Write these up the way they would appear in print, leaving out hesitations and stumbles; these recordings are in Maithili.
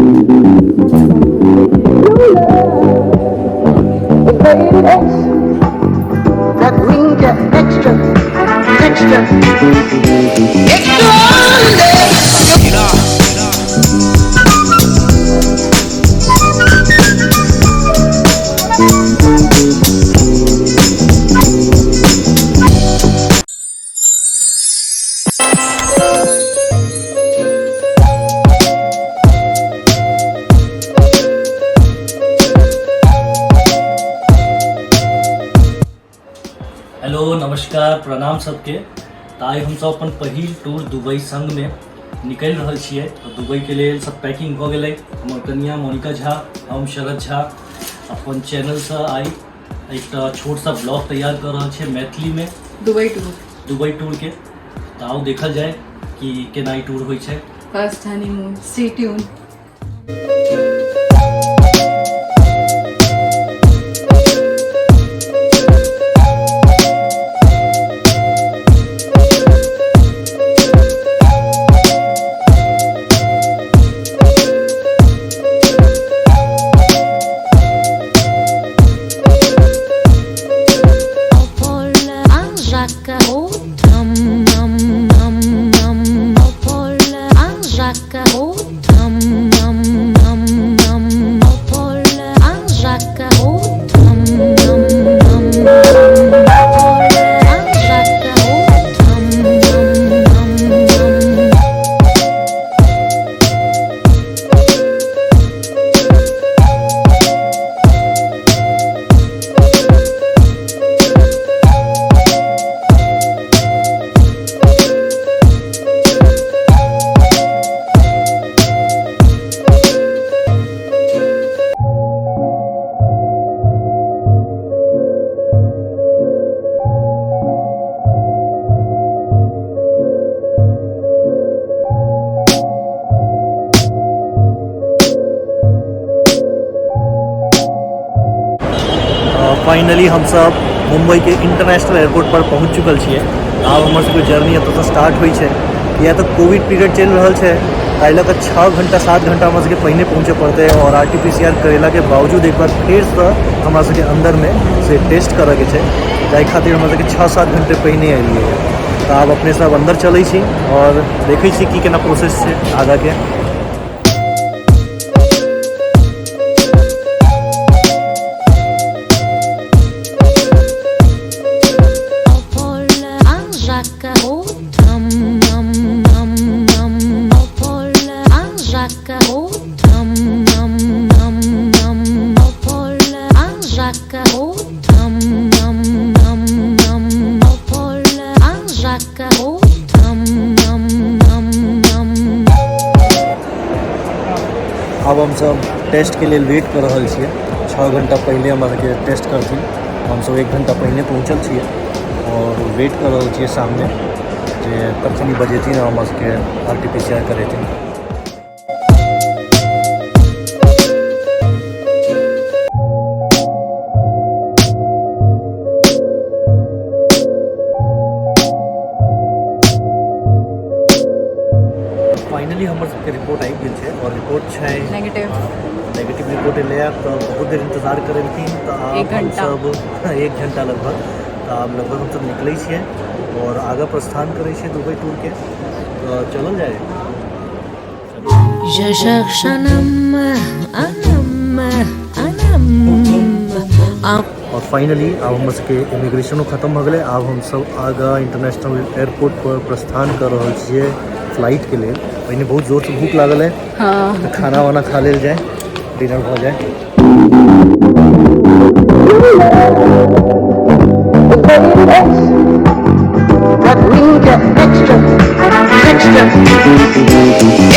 That means you're extra, extra, extraordinary. Hello नमस्कार प्रणाम सबके। तऽ आइ हमसब अपन पहिल टूर दुबई संगमे निकलि रहल छियै। तऽ दुबईके लेल सब पैकिंग भऽ गेलै। हमर कनिया मोनिका झा, हम शरद झा अपन चैनलसँ आइ एकटा छोट सा ब्लॉग तैयार कऽ रहल छियै मैथिलीमे दुबई टूर, दुबई टूरके। तऽ आउ देखल जाय कि केना ई टूर होइ छै। First honeymoon, stay tune. Finally हम सब मुंबई के इंटरनेशनल एयरपोर्ट पर पहुँच चुकल छियै। आब हमर सबके जर्नी एतऽसँ स्टार्ट होइ छै। किया तऽ कोविड पीरियड चलि रहल छै, ताहि लऽ कऽ 6 घंटा 7 घंटा हमरा सबके पहिने पहुँचऽ पड़तै। और RT-PCR करेलाके बावजूद एक बार फेरसँ हमरा सबके अन्दरमे से टेस्ट करऽके छै, जाहि खातिर हमरा सबके 6-7 घंटे पहिने एलियै। तऽ आब अपने सब अन्दर चलै छी और देखै छी की केना प्रोसेस छै आगाँके। आब हम सब टेस्ट के लेल वेट कर रहल छियै। 6 घंटा पहिले हमरा सबके टेस्ट करथिन। हमसब 1 घंटा पहिने पहुँचल छियै और वेट कर रहल छियै सामने जे कखन बजेथिन और हमरा सबके RT-PCR करेथिन। फाइनली हमर सबके रिपोर्ट आबि गेल छै और रिपोर्ट छै नेगेटिव। नेगेटिव रिपोर्ट एलै तऽ बहुत देर इंतजार करेलखिन। तऽ आब एक घंटा। हमसब 1 घंटा लगभग। तऽ आब लगभग हमसब निकलै छियै और आगाँ प्रस्थान करै छियै दुबई टूर के। तऽ चलल जाय। Je cherche un homme, un homme, un homme. और फाइनली आब हमर सबके इमिग्रेशनो खत्म भऽ गेलै। आब हमसब आगाँ इंटरनेशनल एयरपोर्ट पर प्रस्थान कऽ रहल छियै फ्लाइट के लेल। पहिने बहुत जोरसँ भूख लागल है, हाँ। तऽ खाना वाना खा लेल जाय, डिनर भऽ जाय। That means you're extra, extra, extraordinary.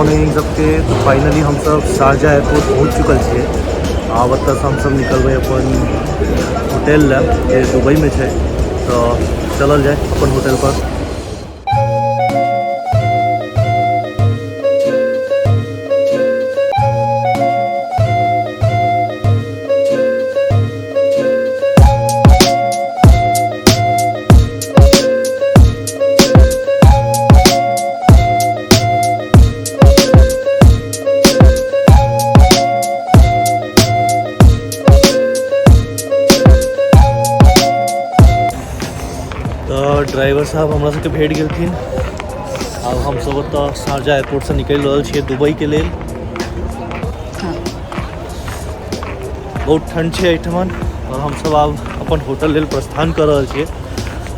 Morning सबके। तो फाइनली हमसब शारजा एयरपोर्ट पहुँच चुकल छियै। आब एतऽसँ हमसब निकलबै अपन होटल लए जे दुबईमे छै। तऽ चलल जाय अपन होटल पर। तऽ ड्राइवर साहब हमरा सबके भेट गेलखिन। आब हमसब ओतऽ शारजा एयरपोर्टसँ निकलि रहल छियै दुबईके लेल। बहुत ठण्ड छै एहिठमन और हमसब आब अपन होटल लेल प्रस्थान कऽ रहल छियै।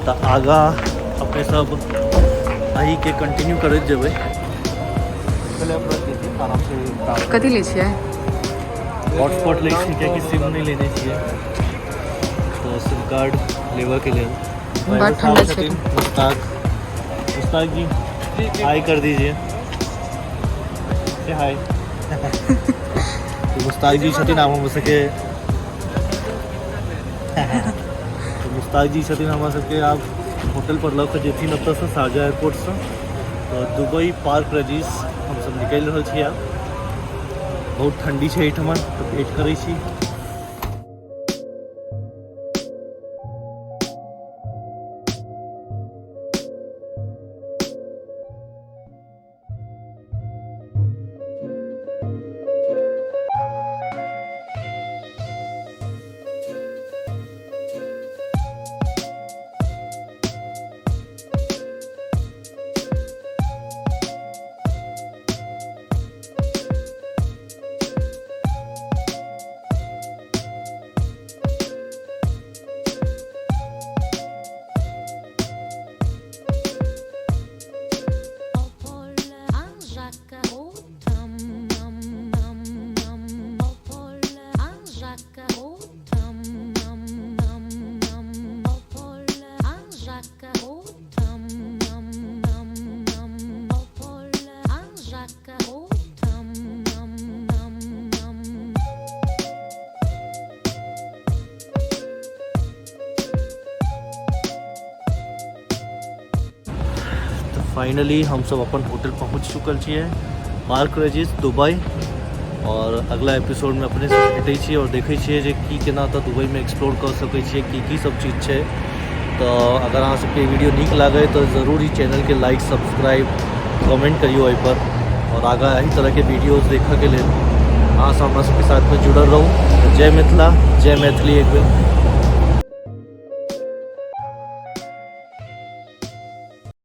तऽ आगाँ अपने सब एहिके कंटिन्यू करैत जेबै। कथी लै छियै? हॉटस्पॉट लै छी कियाकि सिम नहि लेने छियै, तऽ सिम कार्ड लेबऽके लेल। बड़ ठंडा छै। मुश्ताक, मुश्ताक जी हाय कर दीजिए, से हाय। तो मुश्ताक जी छथिन आब हमर सबके, तो मुश्ताक जी छथिन हमरा सबके आब होटल पर लऽ कऽ जेथिन ओतऽसँ शारजा एयरपोर्टसँ। तऽ दुबई पार्क रजीस हमसब निकलि रहल छी आब। बहुत ठंडी छै एहिठमन, तऽ वेट करै छी। फाइनली हमसब अपन होटल पहुँच चुकल छियै, पार्क रेजिस दुबई। और अगला एपिसोड में अपने से भेटै छियै और देखै छियै जे की केना तऽ दुबई में एक्सप्लोर कऽ सकै छियै, की की सब चीज छै। तऽ अगर अहाँ सबके वीडियो नीक लागै तऽ जरूर ई चैनलके लाइक सब्सक्राइब कमेंट करियौ एहिपर। और आगाँ एहि तरहके वीडियोज देखऽके लेल अहाँ सब हमरा सबके साथमे जुड़ल रहू। जय मिथिला, जय मैथिली। एक बेर